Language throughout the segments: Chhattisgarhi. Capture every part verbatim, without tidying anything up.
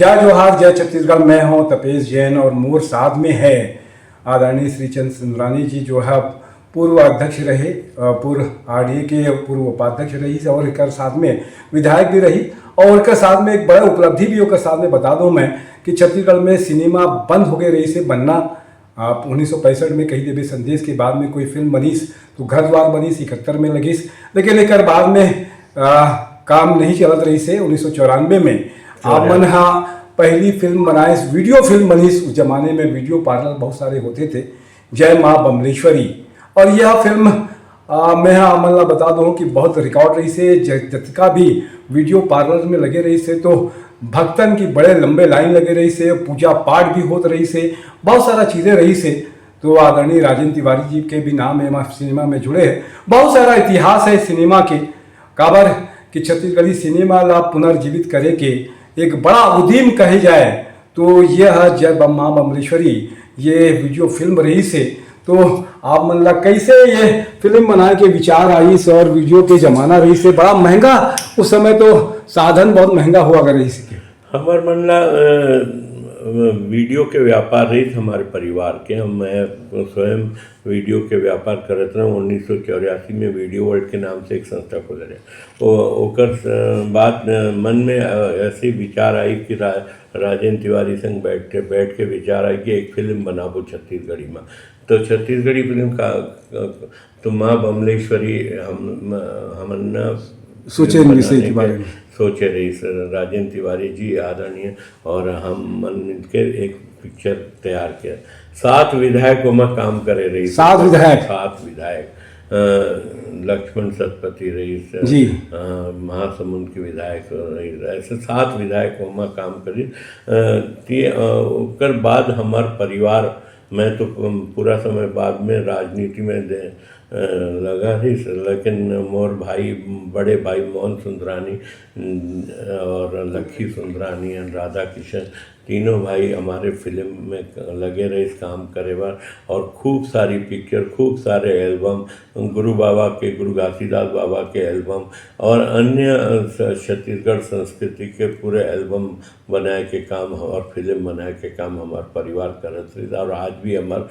जय जोहार, जय छत्तीसगढ़। मैं हूं तपेश जैन और मोर साथ में है आदरणीय श्री चंद सुंदरानी जी, जो है पूर्व अध्यक्ष रहे, अ, पूर्व आरडीए के पूर्व उपाध्यक्ष रहिस और एकर साथ में विधायक भी रहिस। और एकर साथ में एक बड़ा उपलब्धि भी ओकर साथ में बता दूं मैं कि छत्तीसगढ़ में सिनेमा बंद हो गए रहिस हे बनना। आप उन्नीस सौ पैंसठ में कही देबे संदेश के बाद में कोई फिल्म बनिस तो घर द्वार बनिस, इकहत्तर में लगिस, लेकिन एकर बाद में, आ, काम नहीं चलत रहिस हे। उन्नीस सौ चौरानवे में आप मन हा पहली फिल्म बनाइस, वीडियो फिल्म बनिस। उस जमाने में वीडियो पार्लर बहुत सारे होते थे, जय माँ बमलेश्वरी। और यह फिल्म, आ, मैं हा आप मन ला बता दूं कि बहुत रिकॉर्ड रहिस हे, ज-, जतका भी वीडियो पार्लर में लगे रहिस हे तो भक्तन की बड़े लंबे लाइन लगे रहिस हे, पूजा पाठ भी होत रहिस हे, बहुत सारा चीजें रहिस हे। तो आदरणीय राजेंद्र तिवारी जी के भी नाम एमा सिनेमा में जुड़े हे। बहुत सारा इतिहास है सिनेमा के, काबर कि छत्तीसगढ़ी सिनेमा ला पुनर्जीवित करे के एक बड़ा उद्यम कहे जाए तो ये ह जय बम-, माँ बमलेश्वरी, ये वीडियो फिल्म रहिस हे। तो आप मन ला कैसे ये फिल्म बनाए के विचार आइस और वीडियो के जमाना रहिस हे, बड़ा महंगा, उस समय तो साधन बहुत महंगा हुआ कर रहिस हे। हमर मन ला, अ, वीडियो के व्यापार रहिस हमारे परिवार के। हम, मैं स्वयं वीडियो के व्यापार करत रहूँ। उन्नीस सौ चौरासी में वीडियो वर्ल्ड के नाम से एक संस्था खोले रहे। ओ-, ओकर स-, बाद, अ, मन में, अ, ऐसे विचार आई कि रा-, राजेंद्र तिवारी संग बैठ के, बैठ के विचार आई कि एक फिल्म बनाबो छत्तीसगढ़ी में। तो छत्तीसगढ़ी फिल्म का, अ, तो माँ बमलेश्वरी हम, म-, हमन न सोचे इन विषय बनाने के बारे के में। सोचे रहिस राजेंद्र तिवारी जी आदरणीय, और हम मन मिलके एक पिक्चर तैयार किया। सात विधायक ओमा काम करे रहिस। सात विधायक? सात विधायक। अ, लक्ष्मण सतपथी रहिस, जी। अ, महासमुंद के विधायक रहिस, ऐसे सात विधायक ओमा काम करिस। अ, ते, अ, ओकर बाद हमार परिवार, मैं तो पूरा समय बाद में राजनीति में दे-, अ, लगा रहिस, लेकिन मोर भाई, बड़े भाई मोहन सुंदरानी, न, और लखी सुंदरानी and राधा किशन, तीनों भाई हमारे फिल्म में लगे रहिस काम करे बर, और खूब सारी पिक्चर, खूब सारे एल्बम, गुरु बाबा के, गुरु घासीदास बाबा के एल्बम और अन्य, अ, स-, छत्तीसगढ़ संस्कृति के पूरे एल्बम बनाए के काम और फिल्म बनाए के काम हमार परिवार करत रहिस, और आज भी हमार, अ,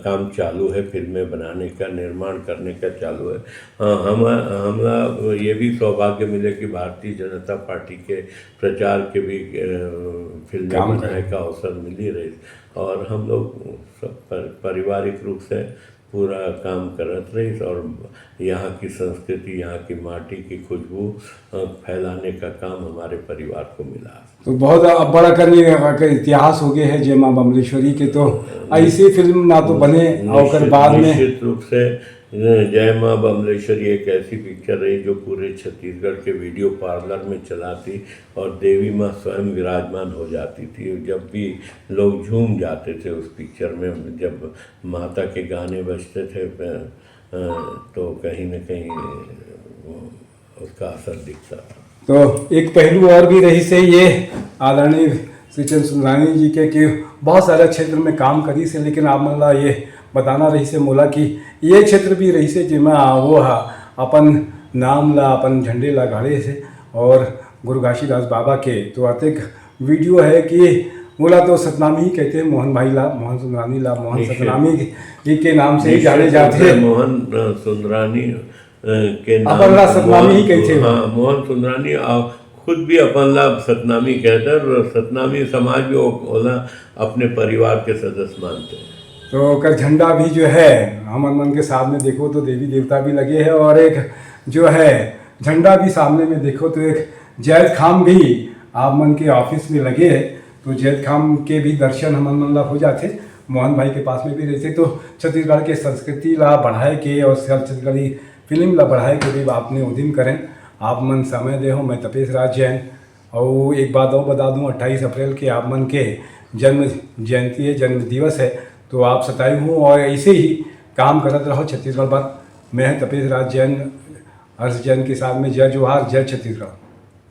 काम चालू है, फिल्में बनाने का, निर्माण करने का चालू है। हाँ, हम, हमरा ये भी सौभाग्य मिले कि भारतीय जनता पार्टी के प्रचार के भी, अ, फिल्में काम बनाए करे। का अवसर मिली रहिस, और हम लोग सब पर-, पारिवारिक रूप से पूरा काम करत रहिस, और यहाँ की संस्कृति, यहाँ की माटी की खुशबू, अ, फैलाने का काम हमारे परिवार को मिला। तो बहुत अब बड़ा करने का इतिहास हो गया है जय माँ बमलेश्वरी के, तो ऐसी फिल्म ना तो बने, निश्चित, ओकर बाद में निश्चित रूप से, अ, जय माँ बमलेश्वरी एक ऐसी पिक्चर रही जो पूरे छत्तीसगढ़ के वीडियो पार्लर में चलाती और देवी माँ स्वयं विराजमान हो जाती थी। जब भी लोग झूम जाते थे उस पिक्चर में, जब माता के गाने बजते थे, अ, अ, तो कहीं न कहीं, अ, उसका असर दिखता था। तो एक पहलू और भी रहिस हे ये आदरणीय श्री चंद सुंदरानी जी के कि बहुत सारे क्षेत्र में काम करिस हे, लेकिन आप मन ला ये बताना रहिस हे मोला कि ये क्षेत्र भी रहिस हे जेमा वो ह अपन नाम ला, अपन झंडे ला गाड़े हे और गुरु घासीदास बाबा के तो अतेक वीडियो है कि मोला तो सतनामी ही कहते हैं, मोहन भाई ला, मोहन सुंदरानी ला, मोहन निश्चित। सतनामी जी के नाम से ही निश्चित जाने रूप जाते से हैं। मोहन, अ, सुंदरानी, अ, के नाम अपन ला से सतनामी ही मोहन, कहते हैं। हाँ, मोहन सुंदरानी, और खुद भी अपन ला सतनामी कहते हैं, और सतनामी समाज भी ओ-, ओला अपने परिवार के सदस्य मानते हैं। तो ओकर झंडा भी जो है, हमन मन के साथ में देखो तो देवी देवता भी लगे हैं, और एक जो है झंडा भी सामने में देखो तो एक जैतखाम भी आप मन के ऑफिस में लगे है, तो जैतखाम के भी दर्शन हमन मन ला हो जाथे। मोहन भाई के पास में भी रहिथे, तो छत्तीसगढ़ के संस्कृति ला बढ़ाए के और छत्तीसगढ़ी फिल्म ला बढ़ाए के भी आपने उदिम करें। आप मन समय दे हो। मैं तपेश राज जैन। और एक बात और बता दूं, अट्ठाईस अप्रैल के आप मन के जन्म जयंती है, जन्म दिवस है, तो आप सताई हूँ और ऐसे ही काम करत रहो छत्तीसगढ़ बर। मैं तपेश राज जैन, हर्ष जैन के साथ में जय जोहार, जय छत्तीसगढ़।